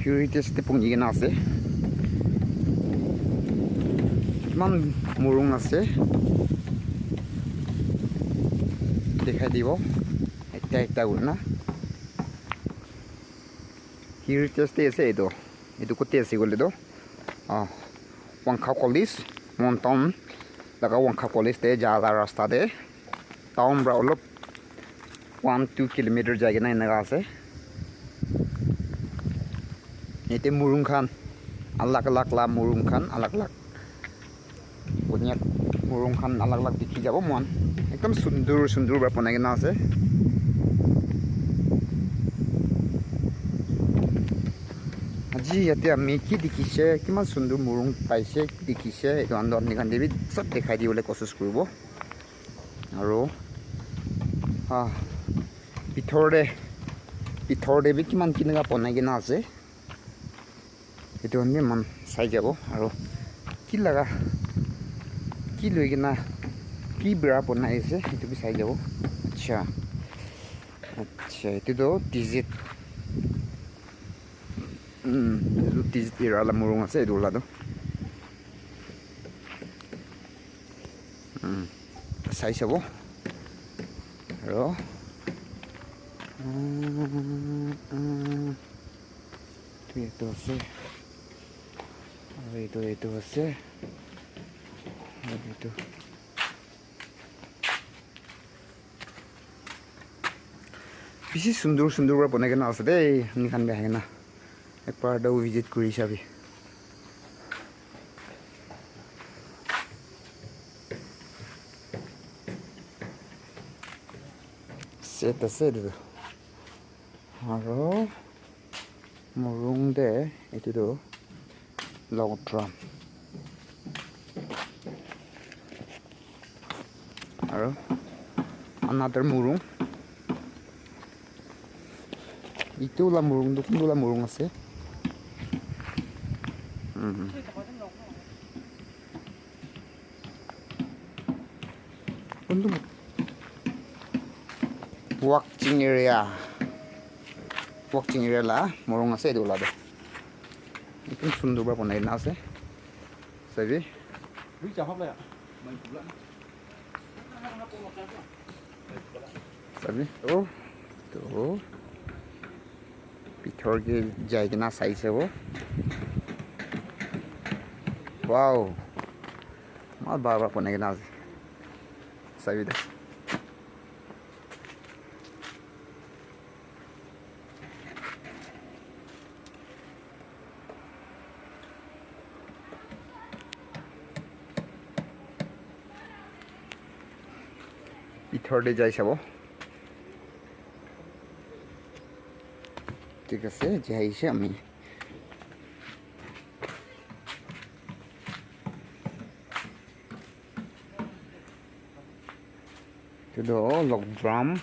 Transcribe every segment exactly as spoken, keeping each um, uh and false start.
Curious te pungi kena ase. Kiman murung ase? Dekhai dibo. Ekta ekta kurina. Curious te ase etu. Etu kote ase koile toh, ah, Wangkha College, Mon Town laga Wangkha College te ja la rasta te, town pra olop one two kilometer jai kena eneka ase. Yate murung khan, alak alak la murung khan, alak alak Konyak murung khan alak alak dikhi jabo moikhan. Ekdum sundur sundur pra banai kena ase. Aji yate ami ki dikhi se, kiman sundur murung paise, ki dikhi se, etu khan toh ami khan ke bi sob dikhai dibole kosis kuribo. Aro, ah, bithor te, bithor te bi kiman kineka banai kena ase. Etu khan bi eman sai jabo aro ki laga ki loi kena ki bera banai ase etu bi sai jabo. Acha, acha, etu toh T Z, um, etu T Z era la murung ase etu la toh. Um, sai sabo aro, um, um, Etu, etu ase. Aru etu, etu ase. Aru etu. Bishi sundur, sundur para banai kena ase de. Ami khan bi ahi kena ekbar toh visit kuri sabi. Set ase etu toh. Aro murung te etu tu log drum. Aro another murung. Etu la murung tu kuntu la murung ase? Hmm. Kuntu working area. Working area la murung ase etu la tu. Ekdum sundur para banai na ase. Sabi? Sabi? Oh, to. Bithor ke jai kena sai sabo. Wow. Mal bhal para banai kena ase. Sabi de. Bithor te jai sabo. Thik ase, jai ase ami. Etu tu log drum.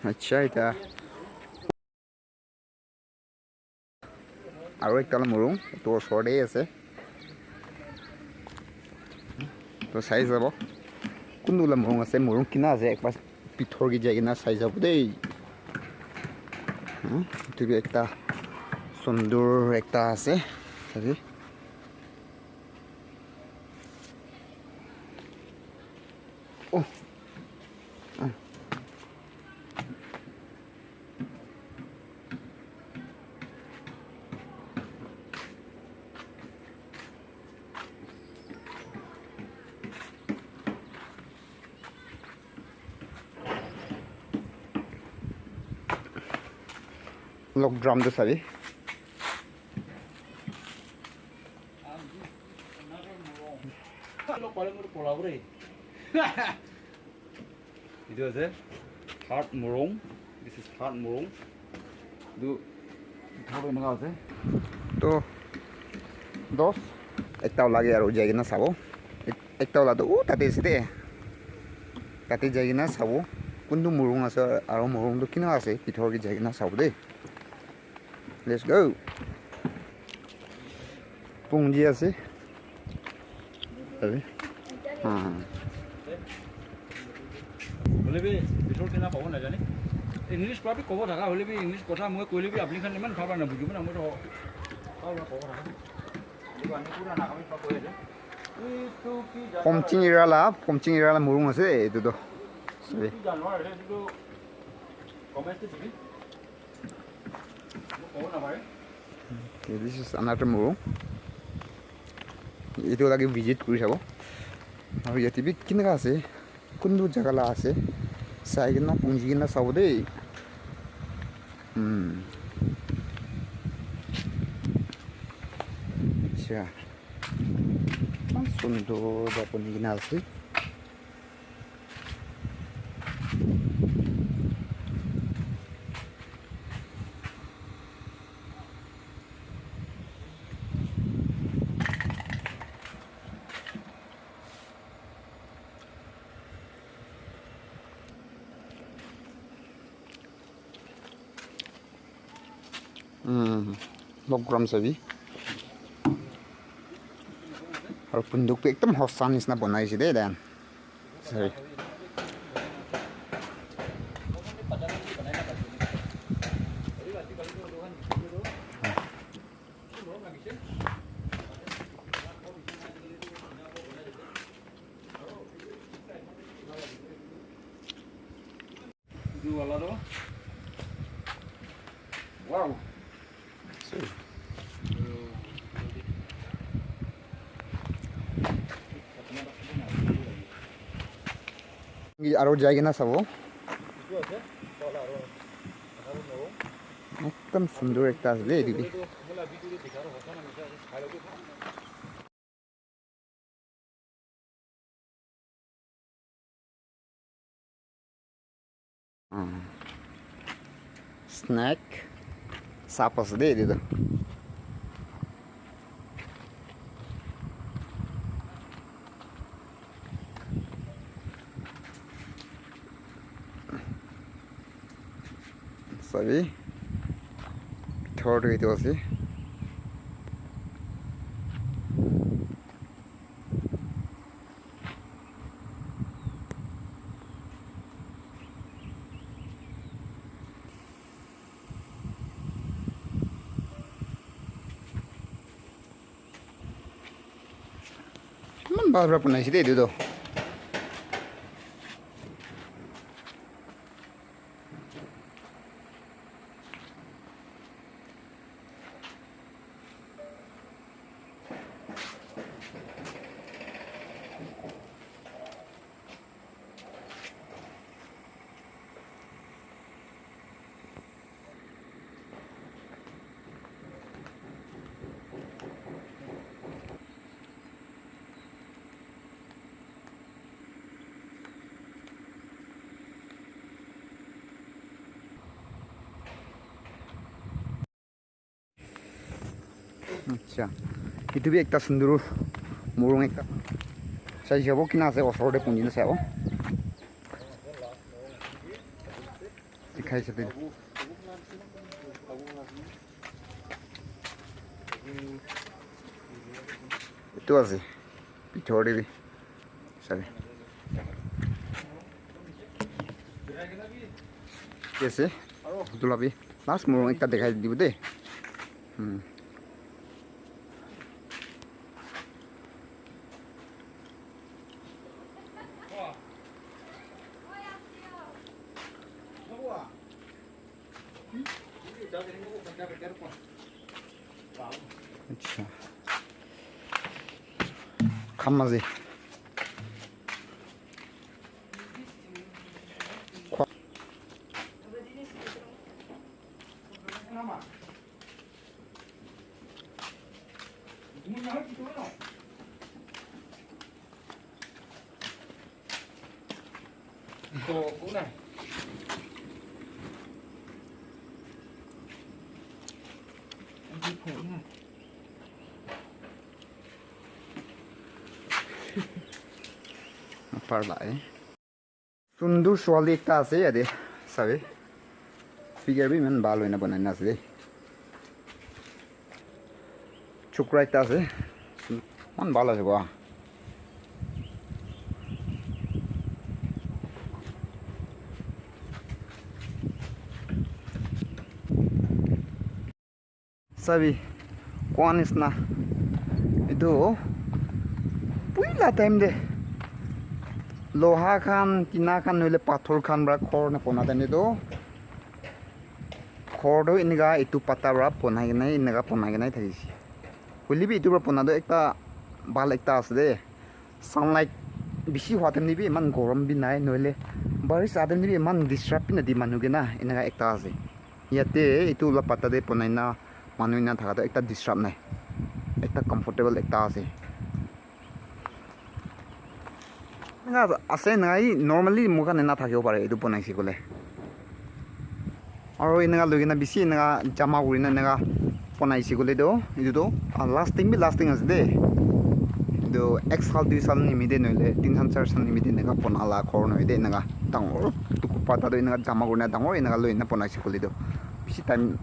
Acha, eta. Aro ekta la murung, etu osor te ase. To sai sabo. Kuntu la murung ase, murung kina ase, ekbar bithor ke jai kena sai sabo de. Hmm, etu bi ekta sundur ekta ase. Sabi? Oh. Log drum tu sabi. Etu ase third murung. This is third murung. Etu third eneka ase. To dos, Ekta ulage aro jai kena sabo. Ek-, ekta ula tu, uh, tate ase de. Tate jai kena sabo. Kuntu murung ase aro murung tu kina ase, bithor ke jai kena sabo de. Let's go. Pungji ase. Tabi. Ha. Hoile bi bithor kena pabo najane. English pra bi kobo thaga, hoile bi English kotha moi koile bi apni khan iman bhal pra nabujibo na, moi to bhal pra kobo thaga. Etu ami pura Nagami pra koi ase. Etu ki jana Phomching area la, Phomching area la murung ase etu to. Sorry. Ki jana ase, etu to comment te dibi. Okay, this is another murung. Etu lage visit kuri sabo. Aru yate bi kineka ase, kuntu jaga la ase, sai kena punji kena sabo de. Hmm. Acha. Eman sundor para bani kena ase. Hmm, log gram sabi. Aru bunduk bi ekdum hosa nisna banai ase de dan. Sorry. Etu wala toh. Wow. Aro jai kena sabo. Ekdum sundur ekta ase de etu bi. Snake sap ase de etu tu. Sabi, bithor te etu ase. Eman bhal para banai se de etu tu. Acha, etu bi ekta sundur morung ekta. Sai sabo kina ase, osor te punji na sabo. Dikhai sabi. Etu ase, bithor te bi. Sabi. Ki ase? Etu la bi last morung ekta dikhai dibo de. Hmm. Acha. Kham ase. Upar la, eh. Sundur suwali ekta ase yate, sabi. Figure bi iman bhal hoina banai na ase de. Chukra ekta ase. Iman bhal ase koa. Sabi, koa nisna. Etu puila time te loha khan, tina khan, noile pathor khan para ghor na bona time te toh, ghor toh enika etu pata para bonai kena, enika bonai kena thakishe. Hoile bi etu para bona toh ekta bhal ekta ase de. Sunlight bishi hua time te bi eman gorom bi nai, noile barish ah time te bi eman disturb bi nadi manu ke na, enika ekta ase. Yate etu la pata te bonai na manu ena thaka toh ekta disturb nai, ekta comfortable ekta ase. Enika ase, enika hi normally moikhan ena thakibo pare, etu bonaise koile. Aro enika loi kena bishi enika jama kurina enika bonaise koile toh, etu toh, ah, lasting bi lasting ase de. Etu ek saal, dui saal nimite nohoile tin saal, char saal nimite enika bona la ghor nohoi de, enika dangor etu pata toh enika jama kurina dangor enika loina bonaise koile toh bishi time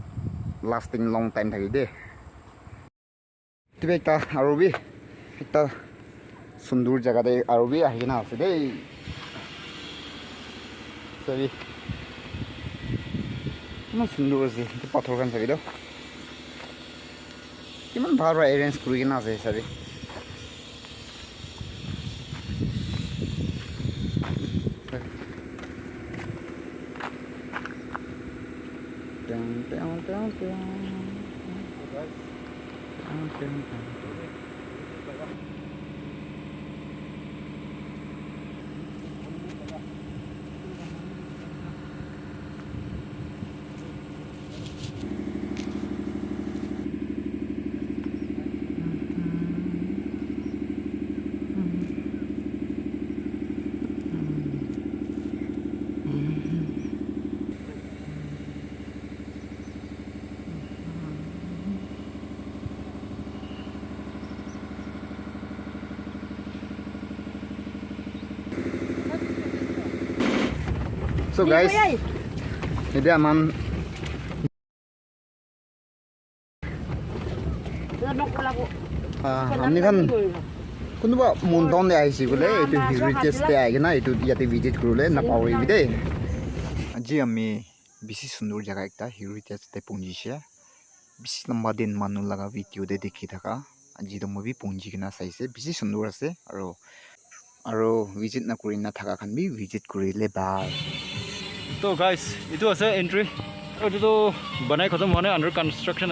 lasting, long time thaki de. Etu bi ekta aro bi ekta sundur jaga te aro bi ahi kena ase de. Sabi. Eman sundur ase. Etu pathor khan sabi toh. Kiman bhal para arrange kuri kena ase sabi. Teng, teng, teng, teng. Teng, teng, teng. So guys, yai, yai. Etia aman, ah, amni khan kunuba Mon town te ahise koile, etu Heritage te ahi kena etu yate visit kuribole napahoribi de. Aji ami bishi sundur jaga ekta Heritage te punjishe. Bishi lamba din manu laga video te dikhi thaka. Aji toh moi bi punji kena saise. Bishi sundur ase. Aro, aro visit na kuri na thaka khan bi visit kurile bhal. To guys, etu ase entry. Etu toh banai khatam hua nai, under construction.